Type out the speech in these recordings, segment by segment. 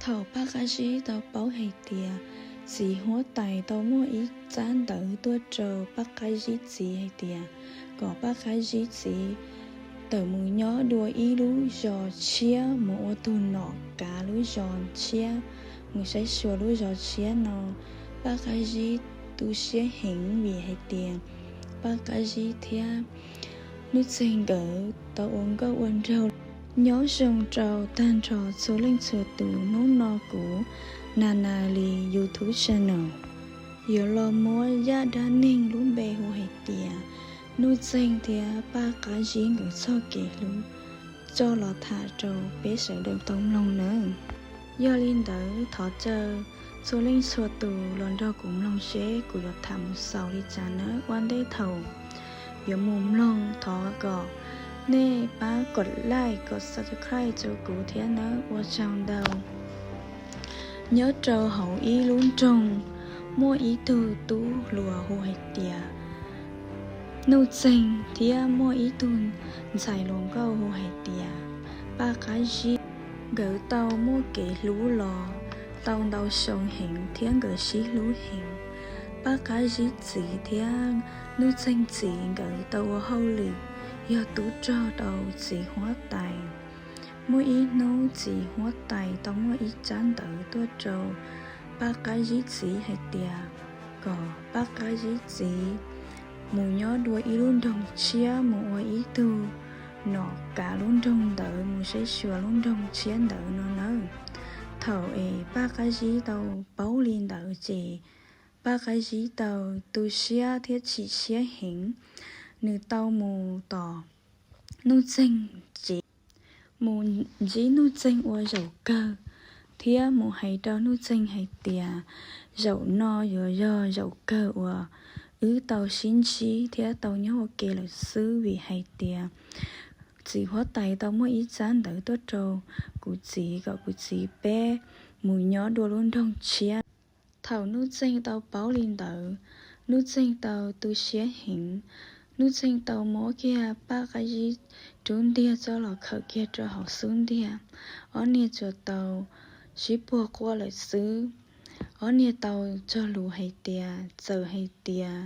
Thaum Paj Qab Zib tau paub hais tias txiv huab tais tau muaj ib tsab ntawv tuaj rau Paj Qab Zib txiv hais tias kom Paj Qab Zib txiv tawm mus nyob dua ib lub zos tshiab, mus ua tus nom kav lub zos tshiab, mus saib xyuas lub zos tshiab no. Paj Qab Zib tu siab heev vim hais tias Paj Qab Zib thiab Nuj Txeeg nkawd tau ua nkauj ua nraug nyob zoo rau tag nrho txhua leej txhua tus. Hnub no kuv, Nana Li YouTube channel, yuav los muab zaj dab neeg lub npe hu hais tias Nuj Txeeg thiab Paj Qab Zib nkawd txoj kev hlub coj los tham rau peb sawv daws tau mloog nawb. Yog li ntawd thov caw txhua leej txhua tus los nrog kuv mloog seb kuv yuav tham mus xaus li cas nawb. Ua ntej thaum yuav mus mloog thov kom nej pab kom like kom subscribe rau kuv thiab nawb, ua tsaug ntau. Nyob rau hauv ib lub nroog, muaj ib tug tub hluas hu hais tias Nuj Txeeg thiab muaj ib tug ntxhais hluas nkauj hu hais tias Paj Qab Zib. Nkawd tau muaj kev hlub los tau ntau xyoo heev thiab nkawd sib hlub heev. Paj Qab Zib txiv thiab Nuj Txeeg txiv nkawd tau ua hauj lwm yog tub rog rau txiv huab tais. Muaj ib hnub txiv huab tais tau muaj ib tsab ntawv tuaj rau Paj Qab Zib txiv hais tias kom Paj Qab Zib txiv mus nyob dua ib lub nroog tshiab, mus ua ib tug nom kav lub nroog ntawd, mus saib xyuas lub nroog tshiab ntawd no nawb. Thaum es Paj Qab Zib tau paub li ntawd ces Paj Qab Zib tau tu siab thiab chim siab heev. Nws tau mus tom Nuj Txeeg tsev, mus ntsib Nuj Txeeg ua zaum kawg, thiab mus hais rau Nuj Txeeg hais tias zaum no yuav yog zaum kawg uas wb tau sib ntsib thiab tau nyob ua ke lawm xwb, vim hais tias txiv huab tais tau muaj ib tsab ntawv tuaj rau kuv txiv kom kuv txiv peb mus nyob dua lub nroog tshiab. Thaum Nuj Txeeg tau paub li ntawd, Nuj Txeeg tau tu siab heev. Nuj Txeeg tau muab kiag Paj Qab Zib rub ntiag coj los khawm kiag rau hauv xub ntiag. Ob niag tsuas tau sib puag quaj lawm xwb. Ob niag tau cog lus hais tias txawm hais tias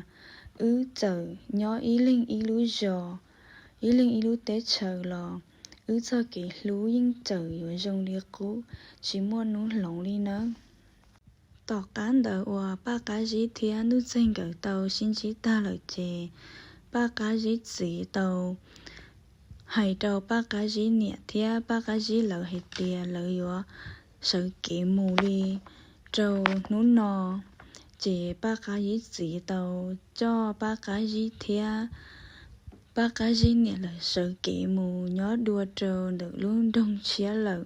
wb txawm nyob ib leeg ib lub zos, ib leeg ib lub teb chaws los wb txoj kev hlub yeej tseem yuav zoo li qub, tsis muaj hnub hloov li nawb. Tom qab ntawd uas Paj Qab Zib thiab Nuj Txeeg nkawd tau sib ntsib tag lawm ces Paj Qab Zib txiv tau hais rau Paj Qab Zib niam thiab Paj Qab Zib lawv hais tias lawv yuav sawv kev mus li rau hnub no. Ces Paj Qab Zib txiv tau coj Paj Qab Zib thiab Paj Qab Zib niam lawv sawv kev mus nyob dua rau ntawm lub nroog tshiab lawm,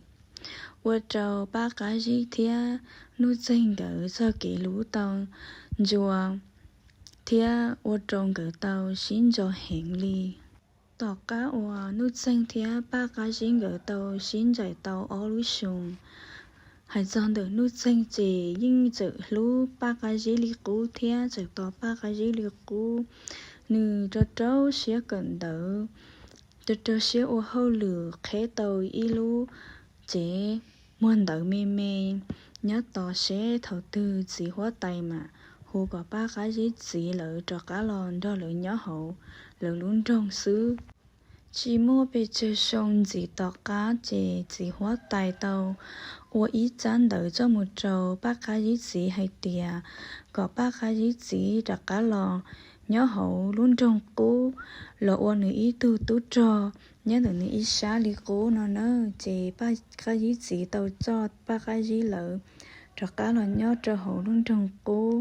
ua rau Paj Qab Zib thiab Nuj Txeeg nkawd txoj kev hlub tau ntsuas, thiab ua rau nkawd tau sib ntso heev li. Tom qab uas Nuj Txeeg thiab Paj Qab Zib nkawd tau sib ntsais tau ob lub xyoos, hais txog ntawm Nuj Txeeg ces yeej tseem hlub Paj Qab Zib li qub thiab tseem tos Paj Qab Zib li qub. Nws rau rau siab kawm ntawv, rau rau siab ua hauj lwm qheb tau ib lub tsev muag ntawv me me nyob tos seb thaum twg txiv huab tais mam hu kom Paj Qab Zib txiv lawv rov qab los nrog lawv nyob hauv lawv lub nroog xwb. Tsis muaj pes tsawg xyoo ntxiv tom qab ces txiv huab tais tau ua ib tsab ntawv coj mus rau Paj Qab Zib txiv hais tias kom Paj Qab Zib txiv rov qab los nyob hauv lub nroog qub los ua nws ib tug tub rog nyob ntawm nws ib sab li qub no na. Ces Paj Qab Zib txiv tau coj Paj Qab Zib lawv rov qab los nyob rau hauv lub nroog qub.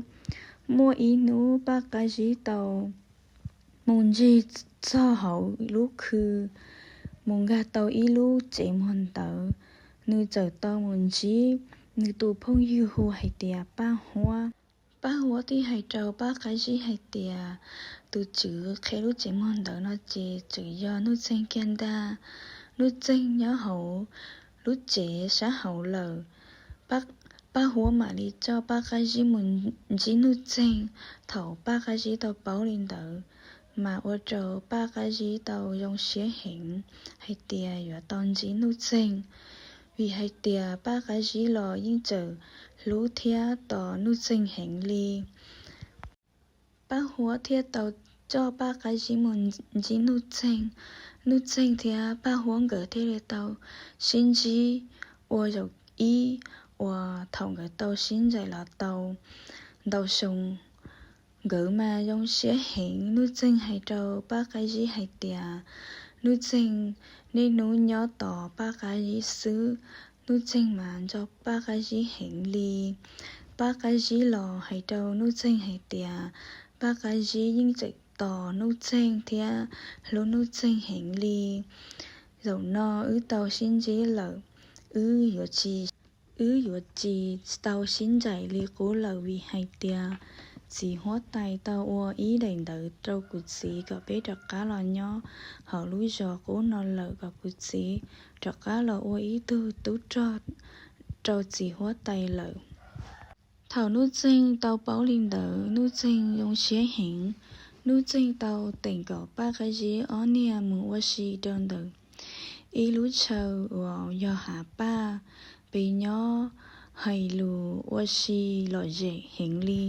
Muaj ib hnub Paj Qab Zib tau mus ncig txog hauv lub khw, mus nkag tau ib lub tsev muag ntawv. Nws txawm tau mus ntsib nws tus phooj ywg hu hais tias Paj Huab. Paj Huab thiaj hais rau Paj Qab Zib hais tias tus tswv qheb lub tsev muag ntawv no ces tseem yog Nuj Txeeg kiag ntag. Nuj Txeeg nyob hauv lub tsev sab hauv lawm. Paj Huab mam li coj Paj Qab Zib mus ntsib Nuj Txeeg. Thaum Paj Qab Zib tau paub li ntawd, mas ua rau Paj Qab Zib tau zoo siab heev hais tias yuav tau ntsib Nuj Txeeg. Vim hais tias Paj Qab Zib los yeej tseem hlub thiab tos Nuj Txeeg heev li. Paj Huab thiaj tau coj Paj Qab Zib mus ntsib Nuj Txeeg. Nuj Txeeg thiab Paj Huab nkawd thiaj li tau sib ntsib ua zaum ib uas thaum nkawd tau sib ncaim los tau ntau xyoo. Nkawd mas zoo siab heev. Nuj Txeeg hais rau Paj Qab Zib hais tias, Nuj Txeeg, niaj hnub nyob tos Paj Qab Zib xwb. Nuj Txeeg mas nco Paj Qab Zib heev li. Paj Qab Zib los hais rau Nuj Txeeg hais tias, Paj Qab Zib yeej tseem tos Nuj Txeeg thiab hlub Nuj Txeeg heev li. Zaum no wb tau sib ntsib lawm, wb yuav tsis, wb yuav tsis tau sib ncaim li qub lawm vim hais tias txiv huab tais tau ua ib daim ntawv rau kuv txiv kom peb rov qab los nyob hauv lub zos qub no lawm, kom kuv txiv rov qab los ua ib tug tub rog rau txiv huab tais lawm. Thaum Nuj Txeeg tau paub li ntawd, Nuj Txeeg zoo siab heev. Nuj Txeeg tau teem kom Paj Qab Zib ob niag mus ua si rau ntawm ib lub chaw uas yog Hav Paj, pes nyob hais lus ua si lom zem heev li,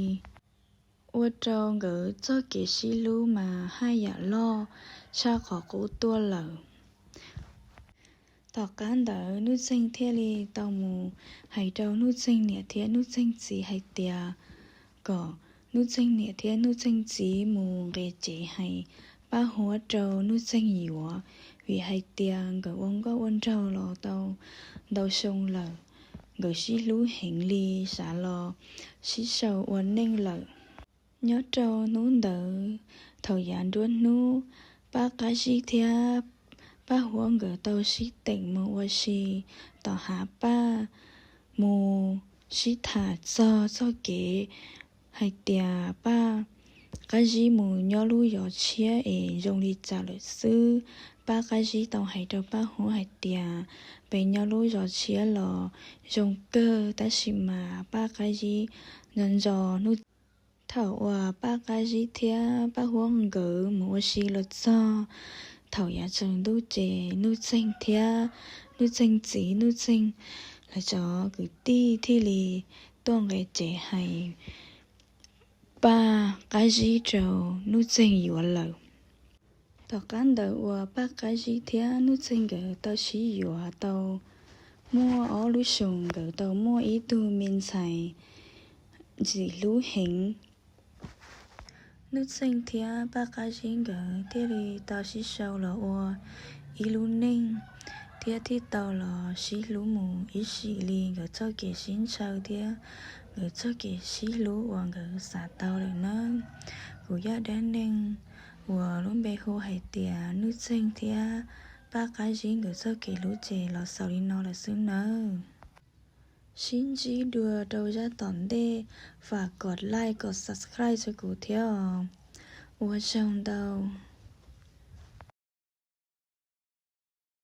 ua rau nkawd txoj kev sib hlub mas haj yam loj tshaj qhov qub tuaj lawm. Tom qab ntawd Nuj Txeeg thiaj li tau mus hais rau Nuj Txeeg niam thiab Nuj Txeeg txiv hais tias kom Nuj Txeeg niam thiab Nuj Txeeg txiv mus nqis tsev hais Paj Huab rau Nuj Txeeg yuav, vim hais tias nkawd ua nkauj ua nraug los tau ntau xyoo lawm, nkawd sib hlub heev li, xav los sib sau ua neej lawm. Nyob rau hnub ntawd, thaum yav nruab hnub, Paj Qab Zib thiab Paj Huab nkawd tau sib teem mus ua si tom Hav Paj, mus sib tham txog txoj kev hais tias Paj Qab Zib mus nyob lub zos tshiab es zoo li cas lawm xwb. Paj Qab Zib tau hais rau Paj Huab hais tias peb nyob lub zos tshiab los zoo kawg, tab sis mas Paj Qab Zib nco nco Nuj Thaum uas Paj Qab Zib thiab Paj Huab nkawd mus ua si los txog, thaum yav tsaus ntuj ces Nuj Txeeg thiab Nuj Txeeg txiv, Nuj Txeeg lawv cov kwv tij thiaj li tuaj nqis tsev hais Paj Qab Zib rau Nuj Txeeg yuav lawm. Tom qab ntawd uas Paj Qab Zib thiab Nuj Txeeg nkawd tau sib yuav tau muaj ob lub xyoos, nkawd tau muaj ib tug me ntxhais ntxim hlub heev. Nuj Txeeg thiab Paj Qab Zib nkawd thiaj li tau sib sau los ua ib lub neej, thiab thiaj tau los sib hlub mus ib sim li. Nkawd txoj kev sib ntshaw thiab nkawd txoj kev sib hlub uas nkawd xav tau lawm nawb. Kuv yog dab neeg uas lub npe hu hais tias Nuj Txeeg thiab Paj Qab Zib nkawd txoj kev hlub ces los xaus li no lawm xwb nawb. Sib ntsib dua rau zaj tom ntej, fam kom like kom subscribe rau kuv thiab os. Ua tsaug ntau.